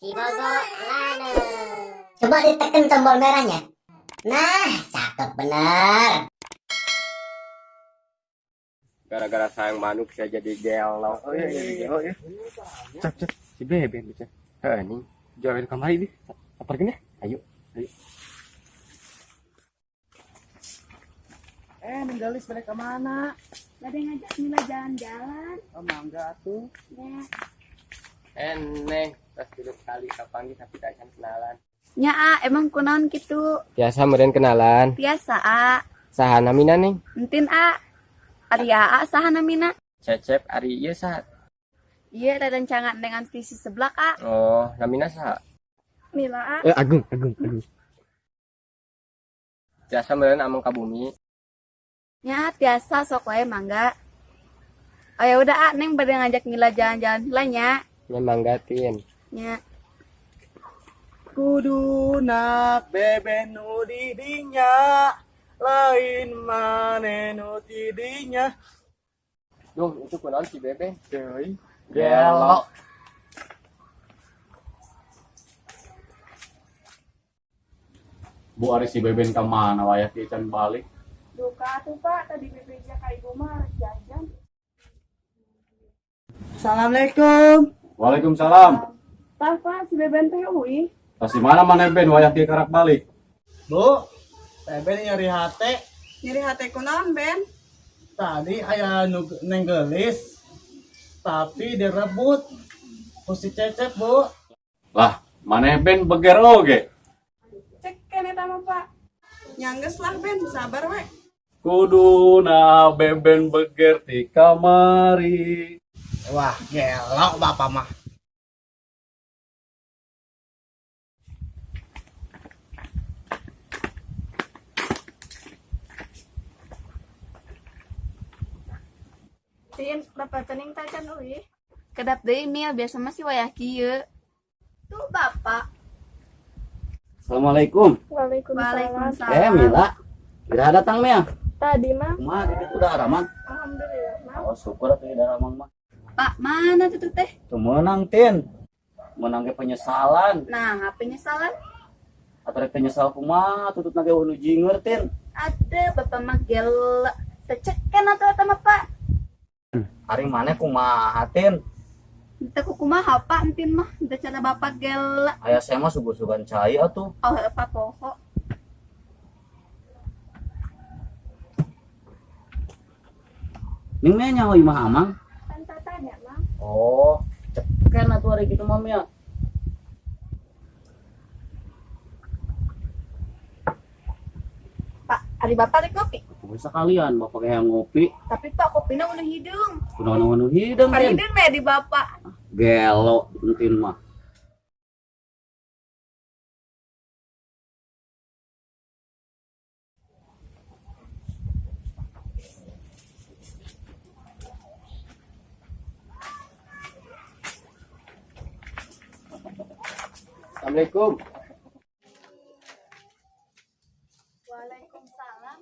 Cibogo Lane. Coba ditekan tombol merahnya. Nah, cakep bener. Gara-gara sayang manuk saya jadi gelo. Oh iya, jadi gelo ya. Cep, cep, si Beben cep. Heh, ini jualin kamari nih. Apa gini? Ayo, ayo. Eh, Neng Gelis balik ke mana? Ada yang ngajak Mila jalan-jalan. Oh, mangga tuh. Ya. Eh, Neng, pas dulu kali kapanggih tapi tak akan kenalan. Nya, A, emang kunaon gitu? Biasa meren kenalan. Biasa, A. Saha namina, Neng? Entin, A. Ari A, saha namina? Cecep ari ieu saha? Iya, rerencangan dengan sisi sebelah, A. Oh, namina saha? Mila, A. Eh, Agung, Agung, Agung. Biasa meren ameng ka bumi. Nya, biasa sok wae mangga. Oh ya udah, A, Neng bade ngajak Mila jalan-jalan heula nya. Nya mangga tin. Nya. Kuduna Beben nu di dinya, lain maneh nu ti dinya. Duh, itu kunaon si Beben? Cuy. Gelo. Bu, ari si Beben ka mana wayah kieu can balik? Duka tuh, Pak, tadi BPJ ka ibu mah rek jajan. Assalamualaikum. Waalaikumsalam. Tah, Pak, si Beben teh uih. Tas di mana maneh, Ben, wayah kieu karak balik? Bu, Beben nyeri hate. Nyeri hate kunaon, Ben? Tadi aya nu Neng Gelis, tapi direbut ku si Cecep, Bu. Lah, maneh Ben beger oge. Cek keneh eta mah, Pak. Nya enggeus lah, Ben, sabar we. Kuduna Beben beger ti kamari. Wah, gelo bapak mah. Tin, bapak tening tacan uih. Kedap deui Mil, biasa mah si wayah kieu. Tuh bapak. Assalamualaikum. Waalaikumsalam. Eh, Mila. Iraha datang, Mil? Tadi mah, Kumaha gitu udah ramang? alhamdulillah mah. Oh, syukur atuh udah ramang mah. Pak, mana tuh teh? Tuh menang, Tin. Menang ge penyesalan. Nah, penyesalan. Atau rek penyesal kumaha tutut nage nu jinger, Tin. Ada bapak mah gelo. Teceken atuh eta mah, Pak. Ari maneh kumaha, Tin? Henteu kumaha, Pak, entin mah. Henteu cara bapak gelo. Aya saya mah suguh-sugan cai atuh. Oh, heuh, Pak poho. Ning mah nyaho imah amang. Kan tatanya mah. Oh, ceken atuh ari kitu mah, Mia. Pak, ari bapak rek ngopi. Kumaha sekalian bapak kayak ngopi. Tapi Pak, kopina udah hidung. Kunaon nu hideung, Ari Tin? hidung deh di bapak. Gelo entin mah. Assalamualaikum. Waalaikumsalam.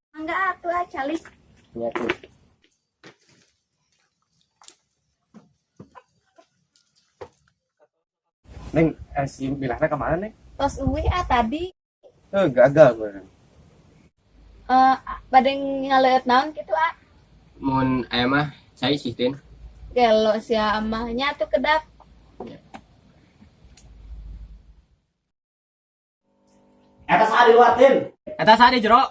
Mangga atuh ah, calik. Nya tuh. Neng, eh, si Milana kemana, Neng? Tos uih ah tadi. Eh, gagal meren. Eh, bade ngaleueut naon kitu ah? Mun aya mah cai sih, Tin. Gelo sia amahnya tuh kedap. Eta saha di luar, Tin? Eta saha di jero?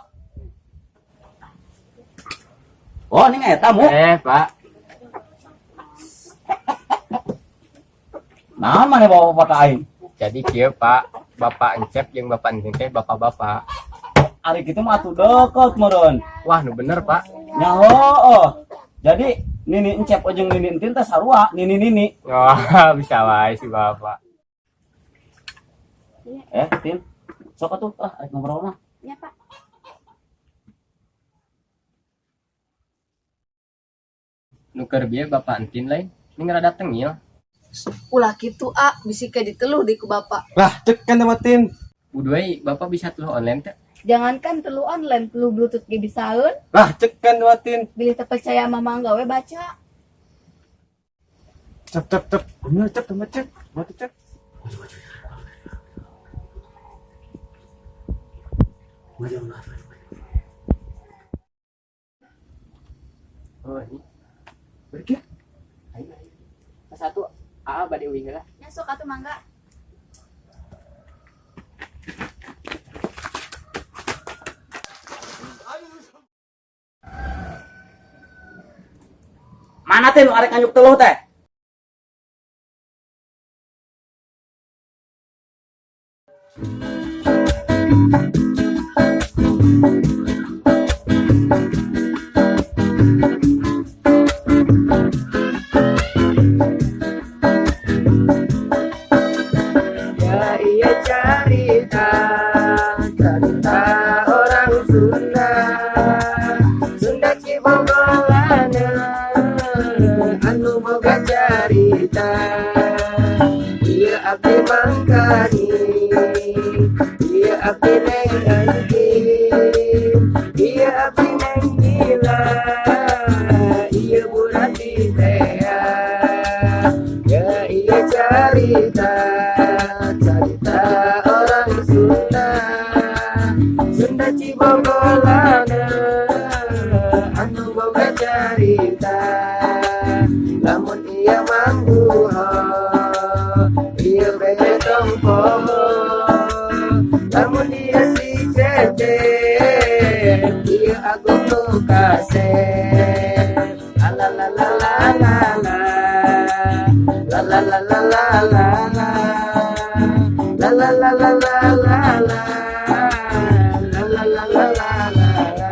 Oh, ning eta mu. Eh, Pak. Naon maneh bawa bapak ka aing? Jadi kieu, Pak, Bapak Encep jeung Bapak Entin teh bapak-bapak. Ari kitu mah atuh deket meureun. Wah, nu bener, Pak. Nya oh. Jadi Nini Encep jeung Nini Entin teh sarua, Nini Nini. Wah, bisa wae si Bapak. Eh, Tin. Sok atuh ah rek ngobrol mah. Ya, Pak. Nu keur bieu Bapak Entin lain, ning rada tengil. Ulah kitu ah, bisi ke diteluh di ku bapak. Lah, cek kan sama Tin. Buduai, Bapak bisa teluh online teh? Jangankan telu online, telu bluetooth ge bisaeun. Lah, cekan watin. Bilih teu percaya mah mangga we baca. Cep cep cep. Bener cep sama cep. Mati cep. Oh, ini. Balik ya. Ayo, ayo. Satu AA bade uing lah. Nya sok atuh mangga. Mana teh nu arek nganyuk teluh teh? Ya iya cerita, cerita orang Sunda, Sunda Cibogolana, anu boga cerita. Ieu abdi mangkani, ieu abdi neng Entin, ieu abdi neng Mila, ieu Burati tea. Ya iya cerita, cerita orang Sunda, Sunda Cibogolana, anu boga cerita. Lamun ieu mangguho, ieu bege tong poho. Lamun ieu si Cecep, ieu Agung nu kasep. La la la la la la la. La la la la la la la. La la la la la la la. La la la la la la la.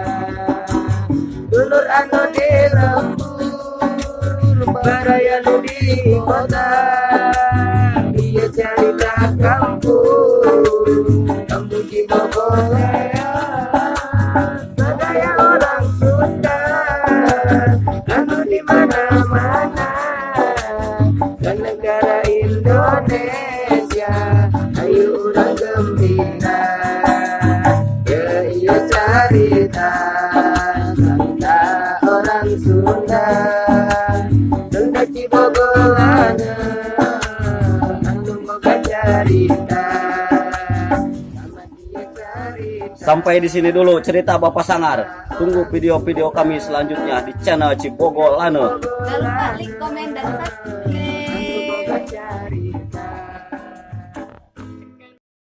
Dulur anu di lembur, baraya nu di kota. Ieu carita kampung, kampung Cibogolean. Budaya orang Sunda, anu di mana-mana. Ke negara Indonesia, ayo urang gembira. Ya iya carita, cerita orang Sunda, Sunda Cibogolana, anu boga carita. Sama dia carita. Sampai di sini dulu cerita Bapak Sangar. Tunggu video-video kami selanjutnya di channel Cibogolana. Jangan lupa like, komen, dan subscribe.